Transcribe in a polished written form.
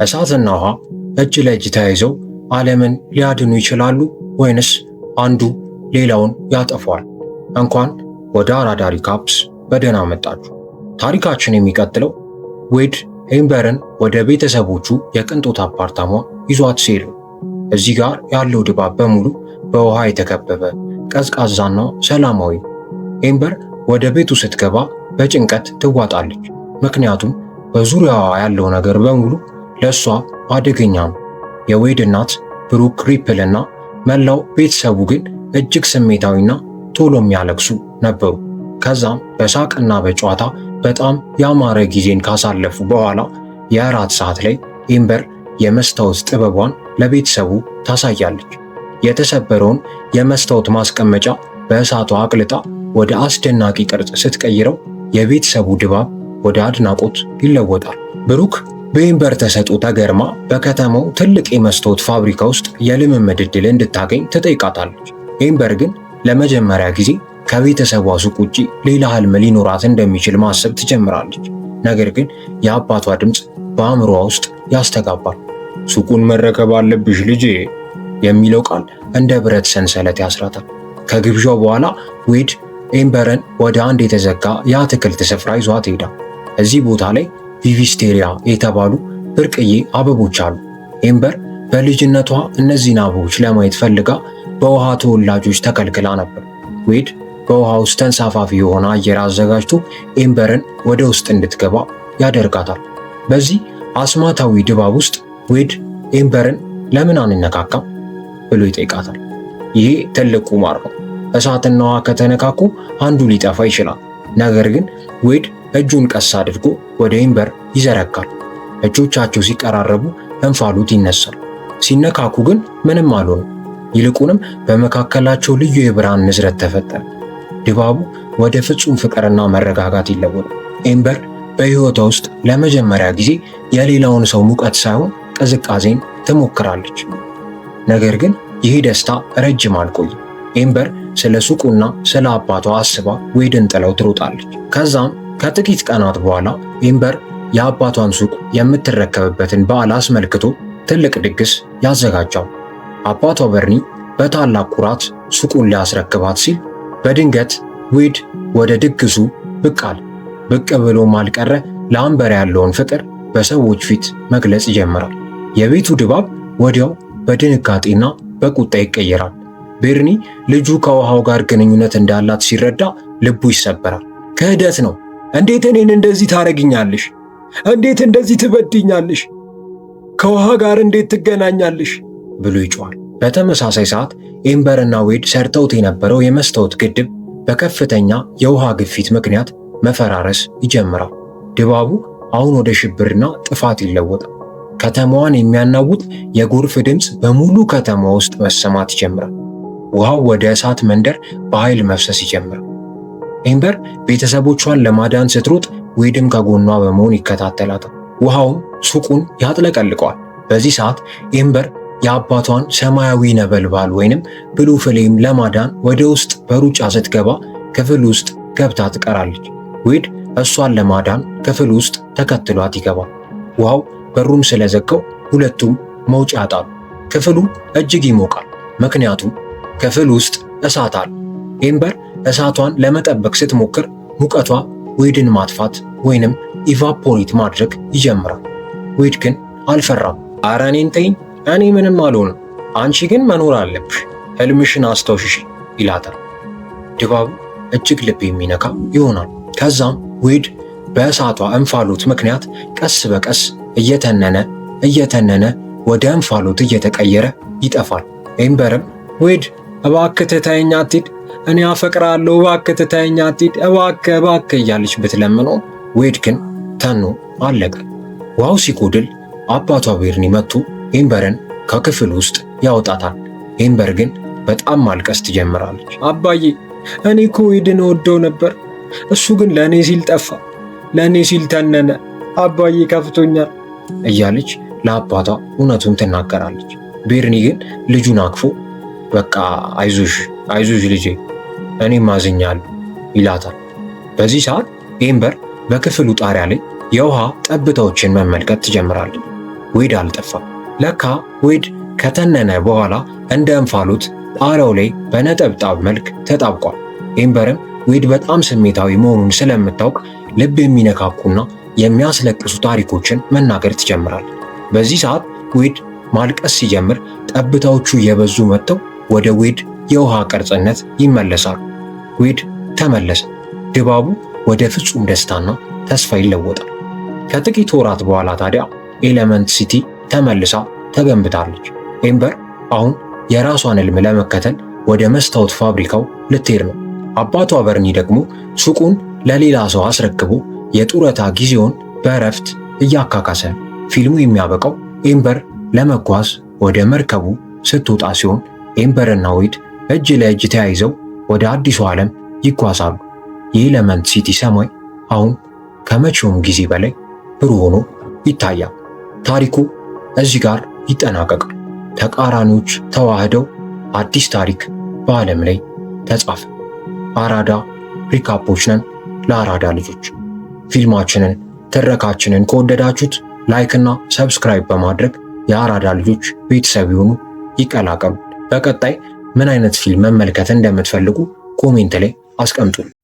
እሳትና ውሃ እጅ ለእጅ ተያይዘው ዓለምን ሊያድኑ ይችላሉ ወይንስ አንዱ ሌላውን ያጠፋዋል? እንኳን ወደ አራዳ Recaps በደህና መጣችሁ። ታሪካችን የሚቀጥለው ዌድ ኤምበርን ወደ ቤተሰቦቹ የቅንጦት አፓርታማ ይዟት ሲሄድ ነው። እዚህ ጋር ያለው ድባብ በሙሉ በውሃ የተከበበ፣ ቀዝቃዛና ሰላማዊ። ኤምበር ወደ ቤቱ ስትገባ በጭንቀት ትዋጣለች። ምክንያቱም በዙሪያዋ ያለው ነገር በሙሉ ለእሷ አደገኛ ነው። የዌድ እናት ብሩክ ሪፕል እና መላው ቤተሰቡ ግን እጅግ ስሜታዊና ቶሎ የሚያለቅሱ ነበሩ። ከዛም በሳቅና በጨዋታ በጣም ያማረ ጊዜን ካሳለፉ በኋላ የእራት ሰዓት ላይ ኤምበር የመስታወት ጥበቧን ለቤተሰቡ ታሳያለች። የተሰበረውን የመስታወት ማስቀመጫ በእሳቷ አቅልጣ ወደ አስደናቂ ቅርጽ ስትቀይረው የቤተሰቡ ድባብ ወደ አድናቆት ይለወጣል። ብሩክ በኤምበር ተሰጥኦ ተገርማ በከተማው ትልቅ የመስታወት ፋብሪካ ውስጥ የልምምድ ዕድል እንድታገኝ ትጠይቃታለች። ኤምበር ግን ለመጀመሪያ ጊዜ ከቤተሰቧ ሱቅ ውጪ ሌላ ህልም ሊኖራት እንደሚችል ማሰብ ትጀምራለች። ነገር ግን የአባቷ ድምፅ በአእምሮዋ ውስጥ ያስተጋባል። "ሱቁን መረከብ አለብሽ ልጄ" የሚለው ቃል እንደ ብረት ሰንሰለት ያስራታል። ከግብዣው በኋላ ዌድ ኤምበርን ወደ አንድ የተዘጋ የአትክልት ስፍራ ይዟት ይሄዳል። እዚህ ቦታ ላይ ቪቪስቴሪያ የተባሉ ብርቅዬ አበቦች አሉ። ኤምበር በልጅነቷ እነዚህን አበቦች ለማየት ፈልጋ በውሃ ተወላጆች ተከልክላ ነበር። ዌድ በውሃ ውስጥ ተንሳፋፊ የሆነ አየር አዘጋጅቶ ኤምበርን ወደ ውስጥ እንድትገባ ያደርጋታል። በዚህ አስማታዊ ድባብ ውስጥ ዌድ ኤምበርን "ለምን አንነካካም?" ብሎ ይጠይቃታል። ይሄ ትልቅ ቁማር ነው። እሳትና ውሃ ከተነካኩ አንዱ ሊጠፋ ይችላል። ነገር ግን ዌድ እጁን ቀስ አድርጎ ወደ ኤምበር ይዘረጋል። እጆቻቸው ሲቀራረቡ እንፋሎት ይነሳል። ሲነካኩ ግን ምንም አልሆነም። ይልቁንም በመካከላቸው ልዩ የብርሃን ንዝረት ተፈጠረ። ድባቡ ወደ ፍጹም ፍቅርና መረጋጋት ይለወጣል። ኤምበር በሕይወቷ ውስጥ ለመጀመሪያ ጊዜ የሌላውን ሰው ሙቀት ሳይሆን ቅዝቃዜን ትሞክራለች። ነገር ግን ይህ ደስታ ረጅም አልቆይም። ኤምበር ስለ ሱቁና ስለ አባቷ አስባ ዌድን ጥላው ትሮጣለች። ከዛም ከጥቂት ቀናት በኋላ ኤምበር የአባቷን ሱቅ የምትረከብበትን በዓል አስመልክቶ ትልቅ ድግስ ያዘጋጃል። አባቷ በርኒ በታላቅ ኩራት ሱቁን ሊያስረክባት ሲል በድንገት ዌድ ወደ ድግሱ ብቅ አለ። ብቅ ብሎም አልቀረ፣ ለአምበር ያለውን ፍቅር በሰዎች ፊት መግለጽ ይጀምራል። የቤቱ ድባብ ወዲያው በድንጋጤና በቁጣ ይቀየራል። ቤርኒ ልጁ ከውሃው ጋር ግንኙነት እንዳላት ሲረዳ ልቡ ይሰበራል። "ክህደት ነው! እንዴት እኔን እንደዚህ ታረግኛለሽ? እንዴት እንደዚህ ትበድኛለሽ? ከውሃ ጋር እንዴት ትገናኛለሽ?" ብሎ ይጮኻል። በተመሳሳይ ሰዓት ኤምበር እና ዌድ ሰርተውት የነበረው የመስታወት ግድብ በከፍተኛ የውሃ ግፊት ምክንያት መፈራረስ ይጀምራል። ድባቡ አሁን ወደ ሽብርና ጥፋት ይለወጣል። ከተማዋን የሚያናውጥ የጎርፍ ድምፅ በሙሉ ከተማ ውስጥ መሰማት ይጀምራል። ውሃው ወደ እሳት መንደር በኃይል መፍሰስ ይጀምራል። ኤምበር ቤተሰቦቿን ለማዳን ስትሮጥ ዌድም ከጎኗ በመሆን ይከታተላታል። ውሃውም ሱቁን ያጥለቀልቀዋል። በዚህ ሰዓት ኤምበር የአባቷን ሰማያዊ ነበልባል ወይንም blue flame ለማዳን ወደ ውስጥ በሩጫ ስትገባ ክፍል ውስጥ ገብታ ትቀራለች። ዌድ እሷን ለማዳን ክፍል ውስጥ ተከትሏት ይገባል። ውሃው በሩን ስለዘጋው ሁለቱም መውጫ ያጣሉ። ክፍሉ እጅግ ይሞቃል፣ ምክንያቱም ክፍል ውስጥ እሳት አለ። ኤምበር እሳቷን ለመጠበቅ ስትሞክር ሙቀቷ ዌድን ማጥፋት ወይንም evaporate ማድረግ ይጀምራል። ዌድ ግን አልፈራም። "ኧረ እኔን ተይኝ፣ እኔ ምንም አልሆንም፣ አንቺ ግን መኖር አለብሽ፣ ህልምሽን አስታውሽሽ" ይላታል። ድባቡ እጅግ ልብ የሚነካ ይሆናል። ከዛም ዌድ በእሳቷ እንፋሎት ምክንያት ቀስ በቀስ እየተነነ እየተነነ ወደ እንፋሎት እየተቀየረ ይጠፋል። ኤምበርም "ዌድ፣ እባክህ ትተኸኝ አትሂድ፣ እኔ አፈቅርሃለሁ፣ እባክህ ትተኸኝ አትሂድ፣ እባክህ፣ እባክህ" እያለች ብትለምነው ዌድ ግን ተኖ አለቀ። ውሃው ሲጎድል አባቷ ቤርኒ መጥቶ ኤምበርን ከክፍል ውስጥ ያወጣታል። ኤምበር ግን በጣም ማልቀስ ትጀምራለች። "አባዬ፣ እኔ እኮ ዌድን እወደው ነበር። እሱ ግን ለእኔ ሲል ጠፋ፣ ለእኔ ሲል ተነነ። አባዬ፣ ከፍቶኛል" እያለች ለአባቷ እውነቱን ትናገራለች። ቤርኒ ግን ልጁን አቅፎ "በቃ አይዞሽ፣ አይዞሽ ልጄ፣ እኔም አዝኛለሁ" ይላታል። በዚህ ሰዓት ኤምበር በክፍሉ ጣሪያ ላይ የውሃ ጠብታዎችን መመልከት ትጀምራለች። ዌድ አልጠፋም። ለካ ዌድ ከተነነ በኋላ እንደ እንፋሎት ጣሪያው ላይ በነጠብጣብ መልክ ተጣብቋል። ኤምበርም ዌድ በጣም ስሜታዊ መሆኑን ስለምታውቅ ልብ የሚነካኩና የሚያስለቅሱ ታሪኮችን መናገር ትጀምራለች። በዚህ ሰዓት ዌድ ማልቀስ ሲጀምር ጠብታዎቹ እየበዙ መጥተው ወደ ዌድ የውሃ ቅርጽነት ይመለሳሉ። ዌድ ተመለሰ። ድባቡ ወደ ፍጹም ደስታና ተስፋ ይለወጣል። ከጥቂት ወራት በኋላ ታዲያ ኤሌመንት ሲቲ ተመልሳ ተገንብታለች። ኤምበር አሁን የራሷን ህልም ለመከተል ወደ መስታወት ፋብሪካው ልትሄድ ነው። አባቷ በርኒ ደግሞ ሱቁን ለሌላ ሰው አስረክቦ የጡረታ ጊዜውን በእረፍት እያካካሰ ነው። ፊልሙ የሚያበቃው ኤምበር ለመጓዝ ወደ መርከቡ ስትወጣ ሲሆን ኤምበርና ዌድ እጅ ለእጅ ተያይዘው ወደ አዲሱ ዓለም ይጓዛሉ። የኤሌመንት ሲቲ ሰማይ አሁን ከመቼውም ጊዜ በላይ ብሩህ ሆኖ ይታያል። ታሪኩ እዚህ ጋር ይጠናቀቃል። ተቃራኒዎች ተዋህደው አዲስ ታሪክ በዓለም ላይ ተጻፈ። አራዳ ሪካፖች ነን ለአራዳ ልጆች። ፊልማችንን ትረካችንን ከወደዳችሁት like እና subscribe በማድረግ የአራዳ ልጆች ቤተሰብ ይሁኑ፣ ይቀላቀሉ። በቀጣይ ምን አይነት ፊልም መመልከት እንደምትፈልጉ comment ላይ አስቀምጡልን።